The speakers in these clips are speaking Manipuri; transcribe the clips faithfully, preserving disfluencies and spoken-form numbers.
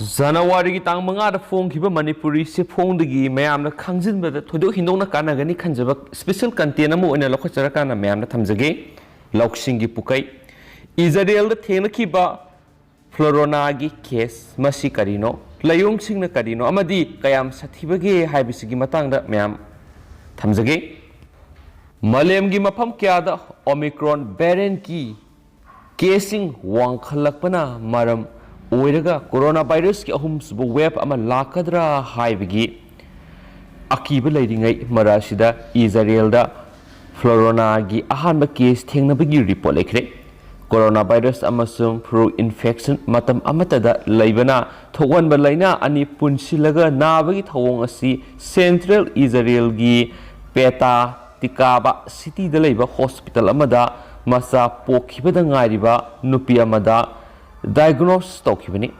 ꯖꯅꯋꯥꯔꯤꯒꯤ ꯇꯥꯡ ꯃꯉꯥꯗ ꯐꯣꯡꯈꯤꯕ ꯃꯅꯤꯄꯨꯔꯤ ꯆꯦꯐꯣꯡꯗꯒꯤ ꯃꯌꯥꯝꯅ ꯈꯪꯖꯤꯟꯕꯗ ꯊꯣꯏꯗꯣꯛ ꯍꯦꯟꯗꯣꯛꯅ ꯀꯥꯟꯅꯒꯅꯤ ꯈꯟꯖꯕ special content ꯑꯃ ꯑꯣꯏꯅ ꯂꯧꯈꯠꯆꯔꯀꯥꯟꯗ ꯃꯌꯥꯝꯗ ꯊꯝꯖꯒꯦ꯫ ꯂꯧꯁꯤꯡꯒꯤ ꯄꯨꯀꯩ꯫ ꯏꯖꯔꯦꯜꯗ ꯊꯦꯡꯅꯈꯤꯕ ꯐ꯭ꯂꯣꯔꯣꯅꯥꯒꯤ case, ꯃꯁꯤ ꯀꯔꯤꯅꯣ, ꯂꯥꯏꯑꯣꯡꯁꯤꯡꯅ ꯀꯔꯤꯅꯣ ꯑꯃꯗꯤ ꯀꯌꯥꯝ ꯁꯥꯊꯤꯕꯒꯦ ꯍꯥꯏꯕꯁꯤꯒꯤ ꯃꯇꯥꯡꯗ ꯃꯌꯥꯝ ꯊꯝꯖꯒꯦ꯫ ꯃꯥꯂꯦꯝꯒꯤ ꯃꯐꯝ ꯀꯌꯥꯗ Omicron variantꯀꯤ caseꯁꯤꯡ ꯋꯥꯡꯈꯠꯂꯛꯄꯅ ꯃꯔꯝ ꯑꯣꯏꯔꯒ ꯀꯣꯔꯣꯅꯥ ꯚꯥꯏꯔꯁꯀꯤ ꯑꯍꯨꯝꯁꯨꯕ wave ꯑꯃ ꯂꯥꯛꯀꯗ꯭ꯔꯥ ꯍꯥꯏꯕꯒꯤ ꯑꯀꯤꯕ ꯂꯩꯔꯤꯉꯩ ꯃꯔꯛ ꯑꯁꯤꯗ ꯏꯖꯔꯦꯜꯗ ꯐ꯭ꯂꯣꯔꯣꯅꯥꯒꯤ ꯑꯍꯥꯟꯕ case ꯊꯦꯡꯅꯕꯒꯤ report ꯂꯩꯈ꯭ꯔꯦ꯫ ꯀꯣꯔꯣꯅꯥ ꯚꯥꯏꯔꯁ ꯑꯃꯁꯨꯡ flu infection ꯃꯇꯝ ꯑꯃꯠꯇꯗ ꯂꯩꯕꯅ ꯊꯣꯛꯍꯟꯕ ꯂꯥꯏꯅꯥ ꯑꯅꯤ ꯄꯨꯟꯁꯤꯜꯂꯒ ꯅꯥꯕꯒꯤ ꯊꯧꯑꯣꯡ ꯑꯁꯤ ꯁꯦꯟꯇ꯭ꯔꯦꯜ ꯏꯖꯔꯦꯜꯒꯤ ꯄꯦꯇꯥ ꯇꯤꯀꯥꯕ ꯁꯤꯇꯤꯗ ꯂꯩꯕ ꯍꯣꯁꯄꯤꯇꯥꯜ ꯑꯃꯗ ꯃꯆꯥ ꯄꯣꯛꯈꯤꯕꯗ ꯉꯥꯏꯔꯤꯕ ꯅꯨꯄꯤ ꯑꯃꯗ diagnose ꯇꯧꯈꯤꯕꯅꯤ꯫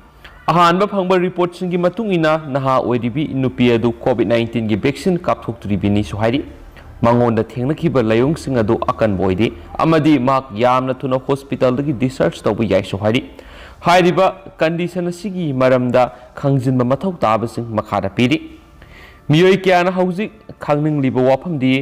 ꯑꯍꯥꯟꯕ ꯐꯪꯕ reportꯁꯤꯡꯒꯤ ꯃꯇꯨꯡ ꯏꯟꯅ, ꯅꯍꯥ ꯑꯣꯏꯔꯤꯕꯤ ꯅꯨꯄꯤ ꯑꯗꯨ COVID nineteenꯒꯤ vaccine ꯀꯥꯞꯊꯣꯛꯇ꯭ꯔꯤꯕꯅꯤꯁꯨ ꯍꯥꯏꯔꯤ꯫ ꯃꯉꯣꯟꯗ ꯊꯦꯡꯅꯈꯤꯕ ꯂꯥꯏꯑꯣꯡꯁꯤꯡ ꯑꯗꯨ ꯑꯀꯟꯕ ꯑꯣꯏꯗꯦ ꯑꯃꯗꯤ ꯃꯍꯥꯛ ꯌꯥꯝꯅ ꯊꯨꯅ ꯍꯣꯁꯄꯤꯇꯥꯜꯗꯒꯤ discharge ꯇꯧꯕ ꯌꯥꯏꯁꯨ ꯍꯥꯏꯔꯤ꯫ ꯍꯥꯏꯔꯤꯕ condition ꯑꯁꯤꯒꯤ ꯃꯔꯝꯗ ꯈꯪꯖꯤꯟꯕ ꯃꯊꯧ ꯇꯥꯕꯁꯤꯡ ꯃꯈꯥꯗ ꯄꯤꯔꯤ꯫ ꯃꯤꯑꯣꯏ ꯀꯌꯥꯅ ꯍꯧꯖꯤꯛ ꯈꯪꯅꯤꯡꯂꯤꯕ ꯋꯥꯐꯝꯗꯤ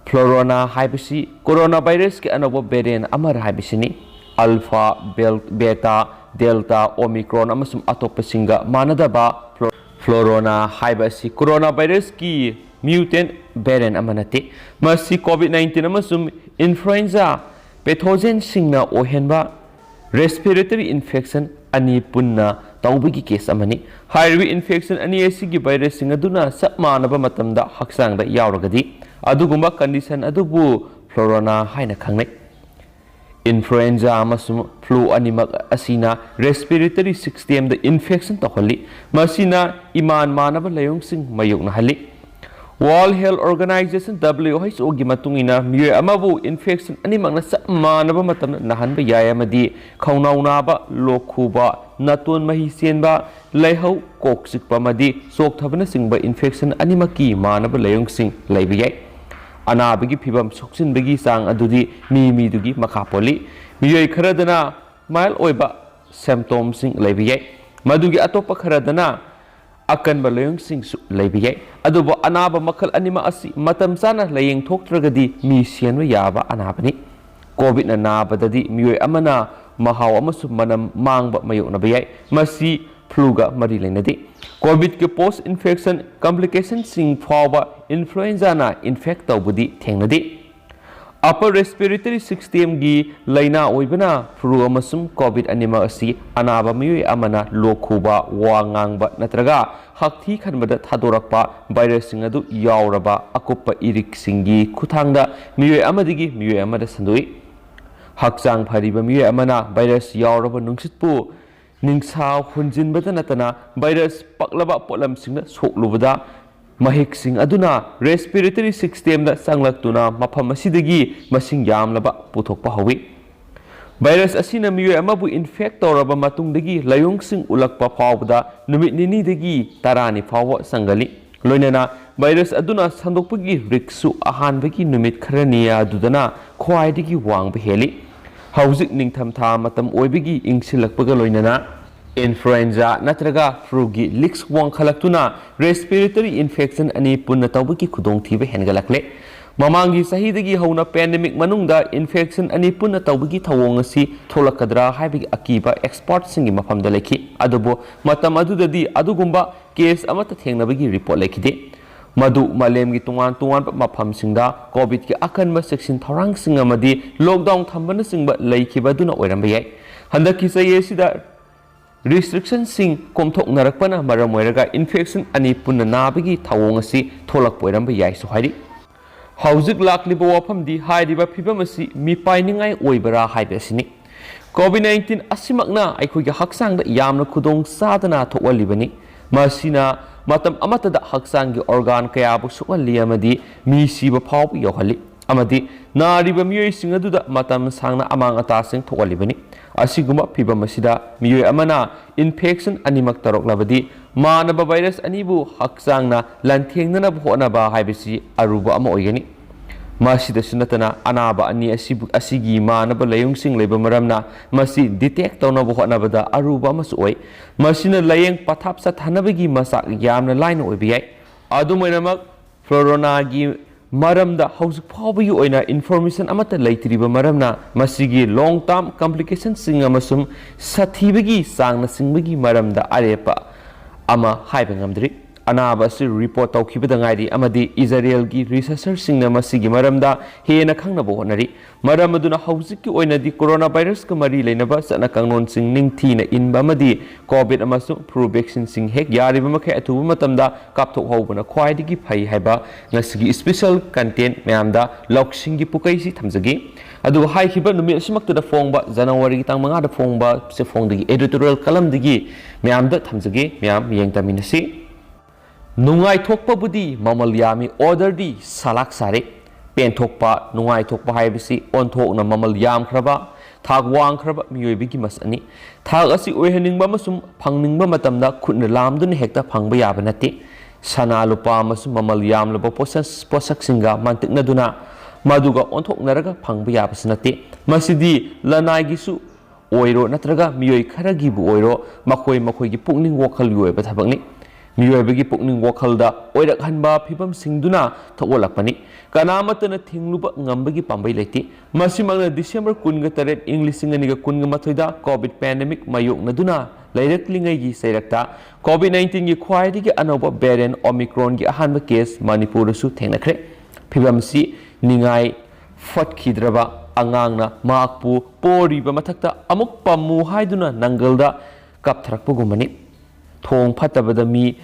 ꯐ꯭ꯂꯣꯔꯣꯅꯥ ꯍꯥꯏꯕꯁꯤ ꯀꯣꯔꯣꯅꯥ ꯚꯥꯏꯔꯁꯀꯤ ꯑꯅꯧꯕ variant ꯑꯃꯔ ꯍꯥꯏꯕꯁꯤꯅꯤ꯫ Alpha, Bel-, Beta, Delta, Omicron ꯑꯃꯁꯨꯡ ꯑꯇꯣꯞꯄꯁꯤꯡꯒ ꯃꯥꯟꯅꯗꯕ ꯐ꯭ꯂꯣ-, ꯐ꯭ꯂꯣꯔꯣꯅꯥ ꯍꯥꯏꯕ ꯑꯁꯤ ꯀꯣꯔꯣꯅꯥ ꯚꯥꯏꯔꯁꯀꯤ mutant variant ꯑꯃ ꯅꯠꯇꯦ꯫ ꯃꯁꯤ COVID nineteen ꯑꯃꯁꯨꯡ influenza pathogenꯁꯤꯡꯅ ꯑꯣꯏꯍꯟꯕ respiratory infection ꯑꯅꯤ ꯄꯨꯟꯅ ꯇꯧꯕꯒꯤ case ꯑꯃꯅꯤ꯫ ꯍꯥꯏꯔꯤꯕ infection ꯑꯅꯤ ꯑꯁꯤꯒꯤ ꯚꯥꯏꯔꯁꯁꯤꯡ ꯑꯗꯨꯅ ꯆꯞ ꯃꯥꯟꯅꯕ ꯃꯇꯝꯗ ꯍꯛꯆꯥꯡꯗ ꯌꯥꯎꯔꯒꯗꯤ, ꯑꯗꯨꯒꯨꯝꯕ condition ꯑꯗꯨꯕꯨ ꯐ꯭ꯂꯣꯔꯣꯅꯥ ꯍꯥꯏꯅ ꯈꯪꯅꯩ꯫ Influenza ꯑꯃꯁꯨꯡ flu ꯑꯅꯤꯃꯛ ꯑꯁꯤꯅ respiratory systemꯗ infection ꯇꯧꯍꯜꯂꯤ, ꯃꯁꯤꯅ ꯏꯃꯥꯟ ꯃꯥꯟꯅꯕ ꯂꯥꯏꯑꯣꯡꯁꯤꯡ ꯃꯥꯌꯣꯛꯅꯍꯜꯂꯤ꯫ World Health Organization, WHOꯒꯤ ꯃꯇꯨꯡ ꯏꯟꯅ, ꯃꯤꯑꯣꯏ ꯑꯃꯕꯨ infection ꯑꯅꯤꯃꯛꯅ ꯆꯞ ꯃꯥꯟꯅꯕ ꯃꯇꯝꯗ ꯅꯥꯍꯟꯕ ꯌꯥꯏ ꯑꯃꯗꯤ ꯈꯧꯅꯥꯎ ꯅꯥꯕ, ꯂꯣꯛ ꯈꯨꯕ, ꯅꯥꯇꯣꯟ ꯃꯍꯤ ꯆꯦꯟꯕ, ꯂꯥꯏꯍꯧ, ꯀꯣꯛ ꯆꯤꯛꯄ ꯑꯃꯗꯤ ꯆꯣꯛꯊꯕꯅꯆꯤꯡꯕ infection ꯑꯅꯤꯃꯛꯀꯤ ꯃꯥꯟꯅꯕ ꯂꯥꯏꯑꯣꯡꯁꯤꯡ ꯂꯩꯕ ꯌꯥꯏ꯫ ꯑꯅꯥꯕꯒꯤ ꯐꯤꯚꯝ ꯁꯣꯛꯆꯤꯟꯕꯒꯤ ꯆꯥꯡ ꯑꯗꯨꯗꯤ ꯃꯤ ꯃꯤꯗꯨꯒꯤ ꯃꯈꯥ ꯄꯣꯜꯂꯤ꯫ ꯃꯤꯑꯣꯏ ꯈꯔꯗꯅ mild ꯑꯣꯏꯕ symptomꯁꯤꯡ ꯂꯩꯕ ꯌꯥꯏ꯫ ꯃꯗꯨꯒꯤ ꯑꯇꯣꯞꯄ ꯈꯔꯗꯅ ꯑꯀꯟꯕ ꯂꯥꯏꯑꯣꯡꯁꯤꯡꯁꯨ ꯂꯩꯕ ꯌꯥꯏ꯫ ꯑꯗꯨꯕꯨ ꯑꯅꯥꯕ ꯃꯈꯜ ꯑꯅꯤꯃꯛ ꯑꯁꯤ ꯃꯇꯝ ꯆꯥꯅ ꯂꯥꯌꯦꯡ ꯊꯣꯛꯇ꯭ꯔꯒꯗꯤ ꯃꯤ ꯁꯤꯍꯟꯕ ꯌꯥꯕ ꯑꯅꯥꯕꯅꯤ꯫ ꯀꯣꯚꯤꯗꯅ ꯅꯥꯕꯗꯗꯤ ꯃꯤꯑꯣꯏ ꯑꯃꯅ ꯃꯍꯥꯎ ꯑꯃꯁꯨꯡ ꯃꯅꯝ ꯃꯥꯡꯕ ꯃꯥꯌꯣꯛꯅꯕ ꯌꯥꯏ꯫ ꯃꯁꯤ ꯐ꯭ꯂꯨꯒ ꯃꯔꯤ ꯂꯩꯅꯗꯦ꯫ ꯀꯣꯚꯤꯗꯀꯤ ꯄꯣꯁ ꯏꯟꯐꯦꯛꯁꯟ ꯀꯝꯄ꯭ꯂꯤꯀꯦꯁꯟꯁꯤꯡ ꯐꯥꯎꯕ ꯏꯟꯐ꯭ꯂꯨꯑꯦꯟꯖꯥꯅ ꯏꯟꯐꯦꯛ ꯇꯧꯕꯗꯤ ꯊꯦꯡꯅꯗꯦ꯫ ꯑꯄꯔ ꯔꯦꯁꯄꯤꯔꯦꯇꯔꯤ ꯁꯤꯁꯇꯦꯝꯒꯤ ꯂꯥꯏꯅꯥ ꯑꯣꯏꯕꯅ ꯐ꯭ꯂꯨ ꯑꯃꯁꯨꯡ ꯀꯣꯚꯤꯗ ꯑꯅꯤꯃꯛ ꯑꯁꯤ ꯑꯅꯥꯕ ꯃꯤꯑꯣꯏ ꯑꯃꯅ ꯂꯣꯛ ꯈꯨꯕ, ꯋꯥ ꯉꯥꯡꯕ ꯅꯠꯇ꯭ꯔꯒ ꯍꯛꯊꯤ ꯈꯟꯕꯗ ꯊꯥꯗꯣꯔꯛꯄ ꯚꯥꯏꯔꯁꯁꯤꯡ ꯑꯗꯨ ꯌꯥꯎꯔꯕ ꯑꯀꯨꯞꯄ ꯏꯔꯤꯛꯁꯤꯡꯒꯤ ꯈꯨꯠꯊꯥꯡꯗ ꯃꯤꯑꯣꯏ ꯑꯃꯗꯒꯤ ꯃꯤꯑꯣꯏ ꯑꯃꯗ ꯁꯟꯗꯣꯛꯏ꯫ ꯍꯛꯆꯥꯡ ꯐꯔꯤꯕ ꯃꯤꯑꯣꯏ ꯑꯃꯅ ꯚꯥꯏꯔꯁ ꯌꯥꯎꯔꯕ ꯅꯨꯡꯁꯤꯠꯄꯨ ꯅꯤꯡꯁꯥ ꯍꯨꯟꯖꯤꯟꯕꯗ ꯅꯠꯇꯅ ꯚꯥꯏꯔꯁ ꯄꯛꯂꯕ ꯄꯣꯠꯂꯝꯁꯤꯡꯗ ꯁꯣꯛꯂꯨꯕꯗ ꯃꯍꯤꯛꯁꯤꯡ ꯑꯗꯨꯅ ꯔꯦꯁꯄꯤꯔꯦꯇꯔꯤ ꯁꯤꯁꯇꯦꯝꯗ ꯆꯪꯂꯛꯇꯨꯅ ꯃꯐꯝ ꯑꯁꯤꯗꯒꯤ ꯃꯁꯤꯡ ꯌꯥꯝꯂꯕ ꯄꯨꯊꯣꯛꯄ ꯍꯧꯏ꯫ ꯚꯥꯏꯔꯁ ꯑꯁꯤꯅ ꯃꯤꯑꯣꯏ ꯑꯃꯕꯨ ꯏꯟꯐꯦꯛ ꯇꯧꯔꯕ ꯃꯇꯨꯡꯗꯒꯤ ꯂꯥꯏꯑꯣꯡꯁꯤꯡ ꯎꯠꯂꯛꯄ ꯐꯥꯎꯕꯗ ꯅꯨꯃꯤꯠ ꯅꯤꯅꯤꯗꯒꯤ ꯇꯔꯥꯅꯤ ꯐꯥꯎꯕ ꯆꯪꯒꯜꯂꯤ꯫ ꯂꯣꯏꯅꯅ ꯚꯥꯏꯔꯁ ꯑꯗꯨꯅ ꯁꯟꯗꯣꯛꯄꯒꯤ ꯔꯤꯛꯁꯁꯨ ꯑꯍꯥꯟꯕꯒꯤ ꯅꯨꯃꯤꯠ ꯈꯔꯅꯤ ꯑꯗꯨꯗꯅ ꯈ꯭ꯋꯥꯏꯗꯒꯤ ꯋꯥꯡꯕ ꯍꯦꯜꯂꯤ꯫ ꯍꯧꯖꯤꯛ ꯅꯤꯡꯊꯝꯊꯥ ꯃꯇꯝ ꯑꯣꯏꯕꯒꯤ ꯏꯪꯁꯤꯜꯂꯛꯄꯒ ꯂꯣꯏꯅꯅ ꯏꯟꯐ꯭ꯂꯨꯑꯦꯟꯖꯥ ꯅꯠꯇ꯭ꯔꯒ ꯐ꯭ꯂꯨꯒꯤ ꯂꯤꯛꯁ ꯋꯥꯡꯈꯠꯂꯛꯇꯨꯅ ꯔꯦꯁꯄꯤꯔꯦꯇꯔꯤ ꯏꯟꯐꯦꯛꯁꯟ ꯑꯅꯤ ꯄꯨꯟꯅ ꯇꯧꯕꯒꯤ ꯈꯨꯗꯣꯡꯊꯤꯕ ꯍꯦꯟꯒꯠꯂꯛꯂꯦ꯫ ꯃꯃꯥꯡꯒꯤ ꯆꯍꯤꯗꯒꯤ ꯍꯧꯅ ꯄꯦꯟꯗꯦꯃꯤꯛ ꯃꯅꯨꯡꯗ ꯏꯟꯐꯦꯛꯁꯟ ꯑꯅꯤ ꯄꯨꯟꯅ ꯇꯧꯕꯒꯤ ꯊꯧꯑꯣꯡ ꯑꯁꯤ ꯊꯣꯛꯂꯛꯀꯗ꯭ꯔꯥ ꯍꯥꯏꯕꯒꯤ ꯑꯀꯤꯕ ꯑꯦꯛꯁꯄꯔꯠꯁꯤꯡꯒꯤ ꯃꯐꯝꯗ ꯂꯩꯈꯤ꯫ ꯑꯗꯨꯕꯨ ꯃꯇꯝ ꯑꯗꯨꯗꯗꯤ ꯑꯗꯨꯒꯨꯝꯕ ꯀꯦꯁ ꯑꯃꯠꯇ ꯊꯦꯡꯅꯕꯒꯤ ꯔꯤꯄꯣꯔꯠ ꯂꯩꯈꯤꯗꯦ꯫ ꯃꯗꯨ ꯃꯥꯂꯦꯝꯒꯤ ꯇꯣꯉꯥꯟ ꯇꯣꯉꯥꯟꯕ ꯃꯐꯝꯁꯤꯡꯗ ꯀꯣꯚꯤꯗꯀꯤ ꯑꯀꯟꯕ ꯆꯦꯛꯁꯤꯟ ꯊꯧꯔꯥꯡꯁꯤꯡ ꯑꯃꯗꯤ ꯂꯣꯛꯗꯥꯎꯟ ꯊꯝꯕꯅꯆꯤꯡꯕ ꯂꯩꯈꯤꯕ ꯑꯗꯨꯅ ꯑꯣꯏꯔꯝꯕ ꯌꯥꯏ꯫ ꯍꯟꯗꯛꯀꯤ ꯆꯍꯤ ꯑꯁꯤꯗ ꯔꯤꯁꯇ꯭ꯔꯤꯛꯁꯟꯁꯤꯡ ꯀꯣꯝꯊꯣꯛꯅꯔꯛꯄꯅ ꯃꯔꯝ ꯑꯣꯏꯔꯒ ꯏꯟꯐꯦꯛꯁꯟ ꯑꯅꯤ ꯄꯨꯟꯅ ꯅꯥꯕꯒꯤ ꯊꯧꯑꯣꯡ ꯑꯁꯤ ꯊꯣꯛꯂꯛꯄ ꯑꯣꯏꯔꯝꯕ ꯌꯥꯏꯁꯨ ꯍꯥꯏꯔꯤ꯫ ꯍꯧꯖꯤꯛ ꯂꯥꯛꯂꯤꯕ ꯋꯥꯐꯝꯗꯤ ꯍꯥꯏꯔꯤꯕ ꯐꯤꯚꯝ ꯑꯁꯤ ꯃꯤꯄꯥꯏꯅꯤꯡꯉꯥꯏ ꯑꯣꯏꯕꯔꯥ ꯍꯥꯏꯕ ꯑꯁꯤꯅꯤ꯫ ꯀꯣꯚꯤꯗ ꯅꯥꯏꯟꯇꯤꯟ ꯑꯁꯤꯃꯛꯅ ꯑꯩꯈꯣꯏꯒꯤ ꯍꯛꯆꯥꯡꯗ ꯌꯥꯝꯅ ꯈꯨꯗꯣꯡ ꯆꯥꯗꯅ ꯊꯣꯛꯍꯜꯂꯤꯕꯅꯤ꯫ ꯃꯁꯤꯅ ꯃꯇꯝ ꯑꯃꯠꯇꯗ ꯍꯛꯆꯥꯡꯒꯤ ꯑꯣꯔꯒꯥꯟ ꯀꯌꯥꯕꯨ ꯁꯣꯛꯍꯜꯂꯤ ꯑꯃꯗꯤ ꯃꯤ ꯁꯤꯕ ꯐꯥꯎꯕ ꯌꯧꯍꯜꯂꯤ꯫ ꯑꯃꯗꯤ ꯅꯥꯔꯤꯕ ꯃꯤꯑꯣꯏꯁꯤꯡ ꯑꯗꯨꯗ ꯃꯇꯝ ꯁꯥꯡꯅ ꯑꯃꯥꯡ ꯑꯇꯥꯁꯤꯡ ꯊꯣꯛꯍꯜꯂꯤꯕꯅꯤ꯫ ꯑꯁꯤꯒꯨꯝꯕ ꯐꯤꯚꯝ ꯑꯁꯤꯗ ꯃꯤꯑꯣꯏ ꯑꯃꯅ ꯏꯟꯐꯦꯛꯁꯟ ꯑꯅꯤꯃꯛ ꯇꯧꯔꯛꯂꯕꯗꯤ ꯃꯥꯟꯅꯕ ꯚꯥꯏꯔꯁ ꯑꯅꯤꯕꯨ ꯍꯛꯆꯥꯡꯅ ꯂꯥꯟꯊꯦꯡꯅꯅꯕ ꯍꯣꯠꯅꯕ ꯍꯥꯏꯕꯁꯤ ꯑꯔꯨꯕ ꯑꯃ ꯑꯣꯏꯒꯅꯤ꯫ ꯃꯁꯤꯗꯁꯨ ꯅꯠꯇꯅ, ꯑꯅꯥꯕ ꯑꯅꯤ ꯑꯁꯤꯕꯨ, ꯑꯁꯤꯒꯤ ꯃꯥꯟꯅꯕ ꯂꯥꯏꯑꯣꯡꯁꯤꯡ ꯂꯩꯕ ꯃꯔꯝꯅ ꯃꯁꯤ detect ꯇꯧꯅꯕ ꯍꯣꯠꯅꯕꯗ ꯑꯔꯨꯕ ꯑꯃꯁꯨ ꯑꯣꯏ꯫ ꯃꯁꯤꯅ ꯂꯥꯏꯌꯦꯡ ꯄꯊꯥꯞ ꯆꯠꯊꯅꯕꯒꯤ ꯃꯆꯥꯛ ꯌꯥꯝꯅ ꯂꯥꯏꯅ ꯑꯣꯏꯕ ꯌꯥꯏ꯫ ꯑꯗꯨꯝ ꯑꯣꯏꯅꯃꯛ, ꯐ꯭ꯂꯣꯔꯣꯅꯥꯒꯤ ꯃꯔꯝꯗ ꯍꯧꯖꯤꯛ ꯐꯥꯎꯕꯒꯤ ꯑꯣꯏꯅ information ꯑꯃꯠꯇ ꯂꯩꯇ꯭ꯔꯤꯕ ꯃꯔꯝꯅ, ꯃꯁꯤꯒꯤ long term complicationꯁꯤꯡ ꯑꯃꯁꯨꯡ ꯁꯥꯊꯤꯕꯒꯤ ꯆꯥꯡꯅꯆꯤꯡꯕꯒꯤ ꯃꯔꯝꯗ ꯑꯔꯦꯞꯄ ꯑꯃ ꯍꯥꯏꯕ ꯉꯝꯗ꯭ꯔꯤ꯫ ꯑꯅꯥꯕ ꯑꯁꯤ report ꯇꯧꯈꯤꯕꯗ ꯉꯥꯏꯔꯤ, ꯑꯃꯗꯤ ꯏꯖꯔꯦꯜꯒꯤ researcherꯁꯤꯡꯅ ꯃꯁꯤꯒꯤ ꯃꯔꯝꯗ ꯍꯦꯟꯅ ꯈꯪꯅꯕ ꯍꯣꯠꯅꯔꯤ꯫ ꯃꯔꯝ ꯑꯗꯨꯅ, ꯍꯧꯖꯤꯛꯀꯤ ꯑꯣꯏꯅꯗꯤ coronavirusꯀ ꯃꯔꯤ ꯂꯩꯅꯕ ꯆꯠꯅ ꯀꯥꯡꯂꯣꯟꯁꯤꯡ ꯅꯤꯡꯊꯤꯅ ꯏꯟꯕ ꯑꯃꯗꯤ COVID ꯑꯃꯁꯨꯡ flu vaccineꯁꯤꯡ ꯍꯦꯛ ꯌꯥꯔꯤꯕ ꯃꯈꯩ ꯑꯊꯨꯕ ꯃꯇꯝꯗ ꯀꯥꯞꯊꯣꯛꯍꯧꯕꯅ ꯈ꯭ꯋꯥꯏꯗꯒꯤ ꯐꯩ ꯍꯥꯏꯕ ꯉꯁꯤꯒꯤ special content ꯃꯌꯥꯝꯗ ꯂꯧꯁꯤꯡꯒꯤ ꯄꯨꯀꯩꯁꯤ ꯊꯝꯖꯒꯦ꯫ ꯑꯗꯨꯒ ꯍꯥꯏꯈꯤꯕ ꯅꯨꯃꯤꯠ ꯑꯁꯤꯃꯛꯇꯗ ꯐꯣꯡꯕ, ꯖꯅꯋꯥꯔꯤꯒꯤ ꯇꯥꯡ ꯃꯉꯥꯗ ꯐꯣꯡꯕ ꯆꯦꯐꯣꯡꯗꯒꯤ editorial columnꯗꯒꯤ ꯃꯌꯥꯝꯗ ꯊꯝꯖꯒꯦ꯫ ꯃꯌꯥꯝ ꯌꯦꯡꯇꯝꯃꯤꯟꯅꯁꯤ꯫ ꯅꯨꯡꯉꯥꯏꯊꯣꯛꯄꯕꯨꯗꯤ ꯃꯃꯜ ꯌꯥꯝꯃꯤ, orderꯗꯤ ꯁꯂꯥꯛ ꯁꯥꯔꯦ꯫ ꯄꯦꯟꯊꯣꯛꯄ, ꯅꯨꯡꯉꯥꯏꯊꯣꯛꯄ ꯍꯥꯏꯕꯁꯤ ꯑꯣꯟꯊꯣꯛꯅ ꯃꯃꯜ ꯌꯥꯝꯈ꯭ꯔꯕ, ꯊꯥꯛ ꯋꯥꯡꯈ꯭ꯔꯕ ꯃꯤꯑꯣꯏꯕꯒꯤ ꯃꯁꯛꯅꯤ꯫ ꯊꯥꯛ ꯑꯁꯤ ꯑꯣꯏꯍꯟꯅꯤꯡꯕ ꯑꯃꯁꯨꯡ ꯐꯪꯅꯤꯡꯕ ꯃꯇꯝꯗ ꯈꯨꯠꯅ ꯂꯥꯝꯗꯨꯅ ꯍꯦꯛꯇ ꯐꯪꯕ ꯌꯥꯕ ꯅꯠꯇꯦ꯫ ꯁꯅꯥ ꯂꯨꯄꯥ ꯑꯃꯁꯨꯡ ꯃꯃꯜ ꯌꯥꯝꯂꯕ ꯄꯣꯠꯁꯛ-, ꯄꯣꯠꯁꯛꯁꯤꯡꯒ ꯃꯥꯟꯇꯤꯛꯅꯗꯨꯅ ꯃꯗꯨꯒ ꯑꯣꯟꯊꯣꯛꯅꯔꯒ ꯐꯪꯕ ꯌꯥꯕꯁꯨ ꯅꯠꯇꯦ꯫ ꯃꯁꯤꯗꯤ ꯂꯅꯥꯏꯒꯤꯁꯨ ꯑꯣꯏꯔꯣ ꯅꯠꯇ꯭ꯔꯒ ꯃꯤꯑꯣꯏ ꯈꯔꯒꯤꯕꯨ ꯑꯣꯏꯔꯣ, ꯃꯈꯣꯏ ꯃꯈꯣꯏꯒꯤ ꯄꯨꯛꯅꯤꯡ ꯋꯥꯈꯜꯒꯤ ꯑꯣꯏꯕ ꯊꯕꯛꯅꯤ꯫ ꯃꯤꯑꯣꯏꯕꯒꯤ ꯄꯨꯛꯅꯤꯡ ꯋꯥꯈꯜꯗ ꯑꯣꯏꯔꯛꯍꯟꯕ ꯐꯤꯕꯝꯁꯤꯡꯗꯨꯅ ꯊꯣꯛꯍꯜꯂꯛꯄꯅꯤ꯫ ꯀꯅꯥꯃꯠꯇꯅ ꯊꯤꯡꯂꯨꯕ ꯉꯝꯕꯒꯤ ꯄꯥꯝꯕꯩ ꯂꯩꯇꯦ꯫ ꯃꯁꯤꯃꯛꯅ December ꯀꯨꯟꯒ ꯇꯔꯦꯠ, ꯏꯪ ꯂꯤꯁꯤꯡ ꯑꯅꯤꯒ ꯀꯨꯟꯒ ꯃꯥꯊꯣꯏꯗ COVID pandemic ꯃꯥꯌꯣꯛꯅꯗꯨꯅ ꯂꯩꯔꯛꯂꯤꯉꯩꯒꯤ ꯆꯩꯔꯛꯇ COVID nineteenꯒꯤ ꯈ꯭ꯋꯥꯏꯗꯒꯤ ꯑꯅꯧꯕ variant Omicronꯒꯤ ꯑꯍꯥꯟꯕ case ꯃꯅꯤꯄꯨꯔꯗꯁꯨ ꯊꯦꯡꯅꯈ꯭ꯔꯦ꯫ ꯐꯤꯕꯝꯁꯤ ꯅꯤꯡꯉꯥꯏ ꯐꯠꯈꯤꯗ꯭ꯔꯕ ꯑꯉꯥꯡꯅ ꯃꯍꯥꯛꯄꯨ ꯄꯣꯔꯤꯕ ꯃꯊꯛꯇ ꯑꯃꯨꯛ ꯄꯝꯃꯨ ꯍꯥꯏꯗꯨꯅ ꯅꯪꯒꯜꯗ ꯀꯥꯞꯊꯔꯛꯄꯒꯨꯝꯕꯅꯤ꯫ ꯊꯣꯡ ꯐꯠꯇꯕꯗ ꯃꯤ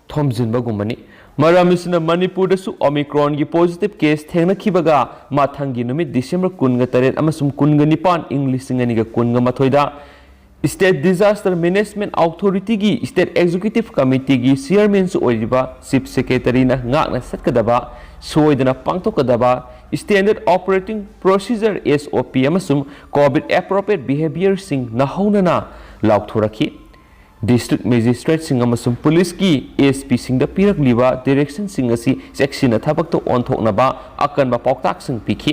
ꯊꯣꯝꯖꯤꯟꯕꯒꯨꯝꯕꯅꯤ꯫ ꯃꯔꯝ ꯑꯁꯤꯅ, ꯃꯅꯤꯄꯨꯔꯗꯁꯨ Omicronꯒꯤ positive case ꯊꯦꯡꯅꯈꯤꯕꯒ ꯃꯊꯪꯒꯤ ꯅꯨꯃꯤꯠ December ꯀꯨꯟꯒ ꯇꯔꯦꯠ ꯑꯃꯁꯨꯡ ꯀꯨꯟꯒ ꯅꯤꯄꯥꯟ, ꯏꯪ ꯂꯤꯁꯤꯡ ꯑꯅꯤꯒ ꯀꯨꯟꯒ ꯃꯥꯊꯣꯏꯗ State Disaster Management Authorityꯒꯤ State Executive Committeeꯒꯤ Chairmanꯁꯨ ꯑꯣꯏꯔꯤꯕ Chief Secretaryꯅ ꯉꯥꯛꯅ ꯆꯠꯀꯗꯕ, ꯁꯣꯏꯗꯅ ꯄꯥꯡꯊꯣꯛꯀꯗꯕ Standard Operating Procedure, SOP, ꯑꯃꯁꯨꯡ COVID appropriate behaviorꯁꯤꯡ ꯅꯧꯍꯧꯅꯅ ꯂꯥꯎꯊꯣꯔꯛꯈꯤ꯫ District Magistrateꯁꯤꯡ ꯑꯃꯁꯨꯡ ꯄꯨꯂꯤꯁꯀꯤ ꯑꯦꯁ ꯄꯤꯁꯤꯡꯗ ꯄꯤꯔꯛꯂꯤꯕ directionꯁꯤꯡ ꯑꯁꯤ ꯆꯦꯛꯁꯤꯟꯅ ꯊꯕꯛꯇ ꯑꯣꯟꯊꯣꯛꯅꯕ ꯑꯀꯟꯕ ꯄꯥꯎꯇꯥꯛꯁꯤꯡ ꯄꯤꯈꯤ꯫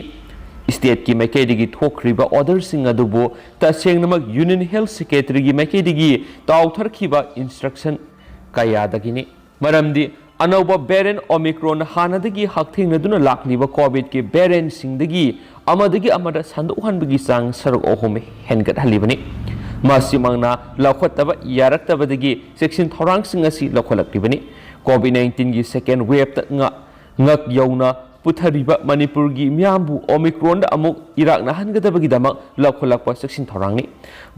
Stateꯀꯤ ꯃꯥꯏꯀꯩꯗꯒꯤ ꯊꯣꯛꯈ꯭ꯔꯤꯕ orderꯁꯤꯡ ꯑꯗꯨꯕꯨ ꯇꯁꯦꯡꯅꯃꯛ Union Health Secretaryꯒꯤ ꯃꯥꯏꯀꯩꯗꯒꯤ ꯇꯥꯎꯊꯔꯛꯈꯤꯕ instruction ꯀꯌꯥꯗꯒꯤꯅꯤ꯫ ꯃꯔꯝꯗꯤ ꯑꯅꯧꯕ variant Omicron ꯍꯥꯟꯅꯗꯒꯤ ꯍꯛꯊꯦꯡꯅꯗꯨꯅ ꯂꯥꯛꯂꯤꯕ COVIDꯀꯤ variantꯁꯤꯡꯗꯒꯤ ꯑꯃꯗꯒꯤ ꯑꯃꯗ ꯁꯟꯗꯣꯛꯍꯟꯕꯒꯤ ꯆꯥꯡ ꯁꯔꯨꯛ ꯑꯍꯨꯝ ꯍꯦꯟꯒꯠꯍꯜꯂꯤꯕꯅꯤ꯫ ꯃꯁꯤꯃꯛꯅ ꯂꯧꯈꯠꯇꯕ ꯌꯥꯔꯛꯇꯕꯗꯒꯤ ꯆꯦꯛꯁꯤꯟ ꯊꯧꯔꯥꯡꯁꯤꯡ ꯑꯁꯤ ꯂꯧꯈꯠꯂꯛꯂꯤꯕꯅꯤ꯫ COVID nineteenꯒꯤ second waveꯇ ꯉ-, ꯉꯛ ꯌꯧꯅ ꯄꯨꯊꯔꯤꯕ ꯃꯅꯤꯄꯨꯔꯒꯤ ꯃꯤꯌꯥꯝꯕꯨ Omicronꯗ ꯑꯃꯨꯛ ꯏꯔꯥꯛꯅꯍꯟꯒꯗꯕꯒꯤꯗꯃꯛ ꯂꯧꯈꯠꯂꯛꯄ ꯆꯦꯛꯁꯤꯟ ꯊꯧꯔꯥꯡꯅꯤ꯫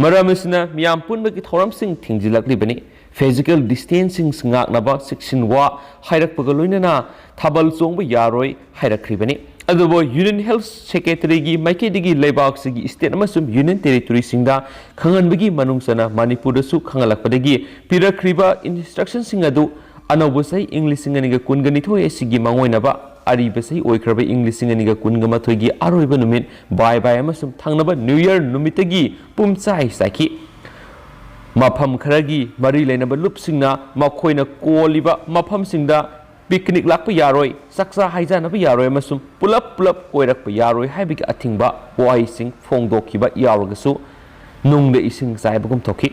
ꯃꯔꯝ ꯑꯁꯤꯅ ꯃꯤꯌꯥꯝ ꯄꯨꯟꯕꯒꯤ ꯊꯧꯔꯝꯁꯤꯡ ꯊꯤꯡꯖꯤꯜꯂꯛꯂꯤꯕꯅꯤ꯫ Physical distancing ꯉꯥꯛꯅꯕ ꯆꯦꯛꯁꯤꯟꯋꯥ ꯍꯥꯏꯔꯛꯄꯒ ꯂꯣꯏꯅꯅ ꯊꯥꯕꯜ ꯆꯣꯡꯕ ꯌꯥꯔꯣꯏ ꯍꯥꯏꯔꯛꯈ꯭ꯔꯤꯕꯅꯤ꯫ ꯑꯗꯨꯕꯨ Union Health Secretaryꯒꯤ ꯃꯥꯏꯀꯩꯗꯒꯤ ꯂꯩꯕꯥꯛꯁꯤꯒꯤ state ꯑꯃꯁꯨꯡ Union Territoryꯁꯤꯡꯗ ꯈꯪꯍꯟꯕꯒꯤ ꯃꯅꯨꯡ ꯆꯟꯅ ꯃꯅꯤꯄꯨꯔꯗꯁꯨ ꯈꯪꯍꯜꯂꯛꯄꯗꯒꯤ ꯄꯤꯔꯛꯈ꯭ꯔꯤꯕ instructionꯁꯤꯡ ꯑꯗꯨ ꯑꯅꯧꯕ ꯆꯍꯤ ꯏꯪ ꯂꯤꯁꯤꯡ ꯑꯅꯤꯒ ꯀꯨꯟꯒ ꯅꯤꯊꯣꯏ ꯑꯁꯤꯒꯤ ꯃꯥꯡꯑꯣꯏꯅꯕ ꯑꯔꯤꯕ ꯆꯍꯤ ꯑꯣꯏꯈ꯭ꯔꯕ ꯏꯪ ꯂꯤꯁꯤꯡ ꯑꯅꯤꯒ ꯀꯨꯟꯒ ꯃꯥꯊꯣꯏꯒꯤ ꯑꯔꯣꯏꯕ ꯅꯨꯃꯤꯠ bye bye ꯑꯃꯁꯨꯡ ꯊꯪꯅꯕ New Year ꯅꯨꯃꯤꯠꯇꯒꯤ ꯄꯨꯝꯆꯥꯏ ꯆꯥꯏꯈꯤ꯫ ꯃꯐꯝ ꯈꯔꯒꯤ ꯃꯔꯤ ꯂꯩꯅꯕ ꯂꯨꯞꯁꯤꯡꯅ ꯃꯈꯣꯏꯅ ꯀꯣꯜꯂꯤꯕ ꯃꯐꯝꯁꯤꯡꯗ picnic ꯂꯥꯛꯄ ꯌꯥꯔꯣꯏ, ꯆꯥꯛꯆꯥ ꯍꯩꯖꯥꯟꯅꯕ ꯌꯥꯔꯣꯏ ꯑꯃꯁꯨꯡ ꯄꯨꯂꯞ ꯄꯨꯂꯞ ꯀꯣꯏꯔꯛꯄ ꯌꯥꯔꯣꯏ ꯍꯥꯏꯕꯒꯤ ꯑꯊꯤꯡꯕ ꯋꯥꯍꯩꯁꯤꯡ ꯐꯣꯡꯗꯣꯛꯈꯤꯕ ꯌꯥꯎꯔꯒꯁꯨ ꯅꯨꯡꯗ ꯏꯁꯤꯡ ꯆꯥꯏꯕꯒꯨꯝ ꯇꯧꯈꯤ꯫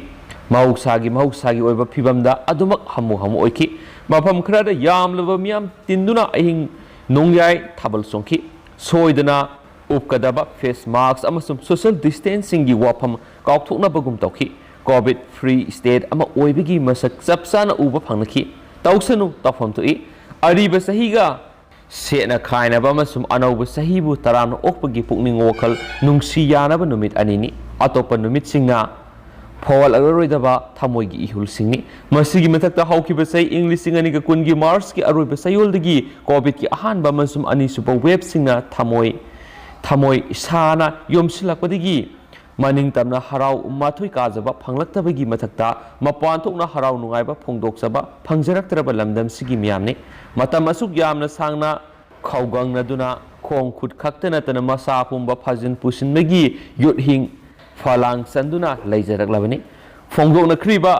ꯃꯍꯧꯁꯥꯒꯤ ꯃꯍꯧꯁꯥꯒꯤ ꯑꯣꯏꯕ ꯐꯤꯕꯝꯗ ꯑꯗꯨꯃꯛ ꯍꯥꯃꯨ ꯍꯥꯃꯨ ꯑꯣꯏꯈꯤ꯫ ꯃꯐꯝ ꯈꯔꯗ ꯌꯥꯝꯂꯕ ꯃꯤꯌꯥꯝ ꯇꯤꯟꯗꯨꯅ ꯑꯍꯤꯡ ꯅꯣꯡꯌꯥꯏ ꯊꯥꯕꯜ ꯆꯣꯡꯈꯤ꯫ ꯁꯣꯏꯗꯅ ꯎꯞꯀꯗꯕ face mask ꯑꯃꯁꯨꯡ social distancingꯒꯤ ꯋꯥꯐꯝ ꯀꯥꯎꯊꯣꯛꯅꯕꯒꯨꯝ ꯇꯧꯈꯤ꯫ COVID free state ꯑꯃ ꯑꯣꯏꯕꯒꯤ ꯃꯁꯛ ꯆꯞ ꯆꯥꯅ ꯎꯕ ꯐꯪꯅꯈꯤ꯫ ꯇꯧꯁꯅꯨ, ꯇꯧꯐꯝ ꯊꯣꯛꯏ꯫ ꯑꯔꯤꯕ ꯆꯍꯤꯒ ꯁꯦꯠꯅ ꯈꯥꯏꯅꯕ ꯑꯃꯁꯨꯡ ꯑꯅꯧꯕ ꯆꯍꯤꯕꯨ ꯇꯔꯥꯝꯅ ꯑꯣꯛꯄꯒꯤ ꯄꯨꯛꯅꯤꯡ ꯋꯥꯈꯜ ꯅꯨꯡꯁꯤ ꯌꯥꯅꯕ ꯅꯨꯃꯤꯠ ꯑꯅꯤꯅꯤ꯫ ꯑꯇꯣꯞꯄ ꯅꯨꯃꯤꯠꯁꯤꯡꯅ ꯐꯥꯎꯍꯜꯂꯔꯣꯏꯗꯕ ꯊꯃꯣꯏꯒꯤ ꯏꯍꯨꯜꯁꯤꯡꯅꯤ꯫ ꯃꯁꯤꯒꯤ ꯃꯊꯛꯇ ꯍꯧꯈꯤꯕ ꯆꯍꯤ ꯏꯪ ꯂꯤꯁꯤꯡ ꯑꯅꯤꯒ ꯀꯨꯟꯒꯤ Marchꯀꯤ ꯑꯔꯣꯏꯕ ꯆꯌꯣꯜꯗꯒꯤ COVIDꯀꯤ ꯑꯍꯥꯟꯕ ꯑꯃꯁꯨꯡ ꯑꯅꯤꯁꯨꯕ waveꯁꯤꯡꯅ ꯊꯃꯣꯏ, ꯊꯃꯣꯏ ꯁꯥꯅ ꯌꯣꯝꯁꯤꯜꯂꯛꯄꯗꯒꯤ ꯃꯅꯤꯡ ꯇꯝꯅ ꯍꯔꯥꯎ ꯃꯥꯊꯣꯏ ꯀꯥꯖꯕ ꯐꯪꯂꯛꯇꯕꯒꯤ ꯃꯊꯛꯇ ꯃꯄꯥꯟ ꯊꯣꯛꯅ ꯍꯔꯥꯎ ꯅꯨꯡꯉꯥꯏꯕ ꯐꯣꯡꯗꯣꯛꯆꯕ ꯐꯪꯖꯔꯛꯇ꯭ꯔꯕ ꯂꯝꯗꯝꯁꯤꯒꯤ ꯃꯤꯌꯥꯝꯅꯤ꯫ ꯃꯇꯝ ꯑꯁꯨꯛ ꯌꯥꯝꯅ ꯁꯥꯡꯅ ꯈꯧꯒꯪꯅꯗꯨꯅ ꯈꯣꯡ ꯈꯨꯠ ꯈꯛꯇ ꯅꯠꯇꯅ ꯃꯁꯥ ꯄꯨꯝꯕ ꯐꯥꯖꯤꯟ ꯄꯨꯁꯤꯟꯕꯒꯤ ꯌꯨꯠꯍꯤꯡ ꯐꯂꯥꯡ ꯆꯟꯗꯨꯅ ꯂꯩꯖꯔꯛꯂꯕꯅꯤ꯫ ꯐꯣꯡꯗꯣꯛꯅꯈ꯭ꯔꯤꯕ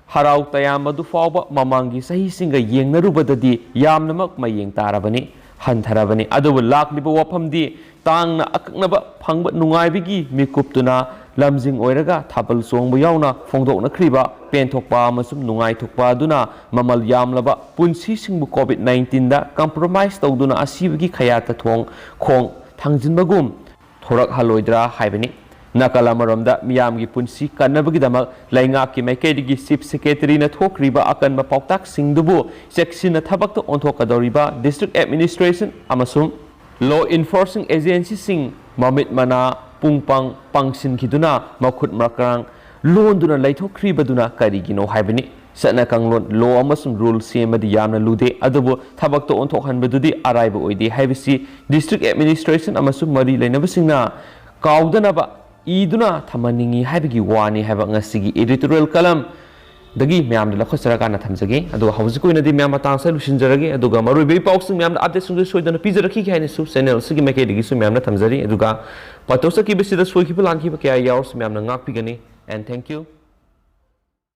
ꯍꯔꯥꯎ ꯇꯌꯥꯝꯕꯗꯨ ꯐꯥꯎꯕ ꯃꯃꯥꯡꯒꯤ ꯆꯍꯤꯁꯤꯡꯒ ꯌꯦꯡꯅꯔꯨꯕꯗꯗꯤ ꯌꯥꯝꯅꯃꯛ ꯃꯌꯦꯡ ꯇꯥꯔꯕꯅꯤ, ꯍꯟꯊꯔꯕꯅꯤ꯫ ꯑꯗꯨꯕꯨ ꯂꯥꯛꯂꯤꯕ ꯋꯥꯐꯝꯗꯤ ꯇꯥꯡꯅ ꯑꯀꯛꯅꯕ ꯐꯪꯕ ꯅꯨꯡꯉꯥꯏꯕꯒꯤ ꯃꯤꯀꯨꯞꯇꯨꯅ ꯂꯝꯖꯤꯡ ꯑꯣꯏꯔꯒ ꯊꯥꯕꯜ ꯆꯣꯡꯕ ꯌꯥꯎꯅ ꯐꯣꯡꯗꯣꯛꯅꯈ꯭ꯔꯤꯕ ꯄꯦꯟꯊꯣꯛꯄ ꯑꯃꯁꯨꯡ ꯅꯨꯡꯉꯥꯏꯊꯣꯛꯄ ꯑꯗꯨꯅ ꯃꯃꯜ ꯌꯥꯝꯂꯕ ꯄꯨꯟꯁꯤꯁꯤꯡꯕꯨ COVID nineteenꯗ compromise ꯇꯧꯗꯨꯅ ꯑꯁꯤꯕꯒꯤ ꯈꯌꯥꯠꯇ ꯊꯣꯡ ꯈꯣꯡ ꯊꯥꯡꯖꯤꯟꯕꯒꯨꯝ ꯊꯣꯔꯛꯍꯜꯂꯣꯏꯗ꯭ꯔꯥ ꯍꯥꯏꯕꯅꯤ꯫ ꯅꯥꯀꯜ ꯑꯃꯔꯣꯝꯗ ꯃꯤꯌꯥꯝꯒꯤ ꯄꯨꯟꯁꯤ ꯀꯟꯅꯕꯒꯤꯗꯃꯛ ꯂꯩꯉꯥꯛꯀꯤ ꯃꯥꯏꯀꯩꯗꯒꯤ Chief Secretaryꯅ ꯊꯣꯛꯈ꯭ꯔꯤꯕ ꯑꯀꯟꯕ ꯄꯥꯎꯇꯥꯛꯁꯤꯡꯗꯨꯕꯨ ꯆꯦꯛꯁꯤꯟꯅ ꯊꯕꯛꯇ ꯑꯣꯟꯊꯣꯛꯀꯗꯧꯔꯤꯕ district administration ꯑꯃꯁꯨꯡ law enforcing agencyꯁꯤꯡ ꯃꯃꯤꯠ ꯃꯅꯥ ꯄꯨꯡ ꯄꯪ ꯄꯪꯁꯤꯟꯈꯤꯗꯨꯅ ꯃꯈꯨꯠ ꯃꯀ꯭ꯔꯥꯡ ꯂꯣꯟꯗꯨꯅ ꯂꯩꯊꯣꯛꯈ꯭ꯔꯤꯕꯗꯨꯅ ꯀꯔꯤꯒꯤꯅꯣ ꯍꯥꯏꯕꯅꯤ꯫ ꯆꯠꯅ ꯀꯥꯡꯂꯣꯟ, law ꯑꯃꯁꯨꯡ rule ꯁꯦꯝꯕꯗꯤ ꯌꯥꯝꯅ ꯂꯨꯗꯦ, ꯑꯗꯨꯕꯨ ꯊꯕꯛꯇ ꯑꯣꯟꯊꯣꯛꯍꯟꯕꯗꯨꯗꯤ ꯑꯔꯥꯏꯕ ꯑꯣꯏꯗꯦ ꯍꯥꯏꯕꯁꯤ district administration ꯑꯃꯁꯨꯡ ꯃꯔꯤ ꯂꯩꯅꯕꯁꯤꯡꯅ ꯀꯥꯎꯗꯅꯕ ꯏꯗꯨꯅ ꯊꯝꯍꯟꯅꯤꯡꯏ ꯍꯥꯏꯕꯒꯤ ꯋꯥꯅꯤ ꯍꯥꯏꯕ ꯉꯁꯤꯒꯤ editorial column ꯗꯒꯤ ꯃꯌꯥꯝꯗ ꯂꯧꯈꯠꯆꯔꯀꯥꯟꯗ ꯊꯝꯖꯒꯦ꯫ ꯑꯗꯨꯒ ꯍꯧꯖꯤꯛꯀꯤ ꯑꯣꯏꯅꯗꯤ ꯃꯌꯥꯝ ꯃꯇꯥꯡ ꯑꯁꯤꯗ ꯂꯣꯏꯁꯤꯟꯖꯔꯒꯦ꯫ ꯑꯗꯨꯒ ꯃꯔꯨꯑꯣꯏꯕ ꯏ ꯄꯥꯎꯁꯤꯡ ꯃꯌꯥꯝꯗ updateꯁꯤꯡꯁꯨ ꯁꯣꯏꯗꯅ ꯄꯤꯖꯔꯛꯈꯤꯒꯦ ꯍꯥꯏꯅꯁꯨ channel ꯑꯁꯤꯒꯤ ꯃꯥꯏꯀꯩꯗꯒꯤꯁꯨ ꯃꯌꯥꯝꯅ ꯊꯝꯖꯔꯤ꯫ ꯑꯗꯨꯒ ꯄꯥꯊꯣꯛ ꯆꯠꯈꯤꯕꯁꯤꯗ ꯁꯣꯏꯈꯤꯕ ꯂꯥꯟꯈꯤꯕ ꯀꯌꯥ ꯌꯥꯎꯔꯁꯨ ꯃꯌꯥꯝꯅ ꯉꯥꯛꯄꯤꯒꯅꯤ꯫ And thank you꯫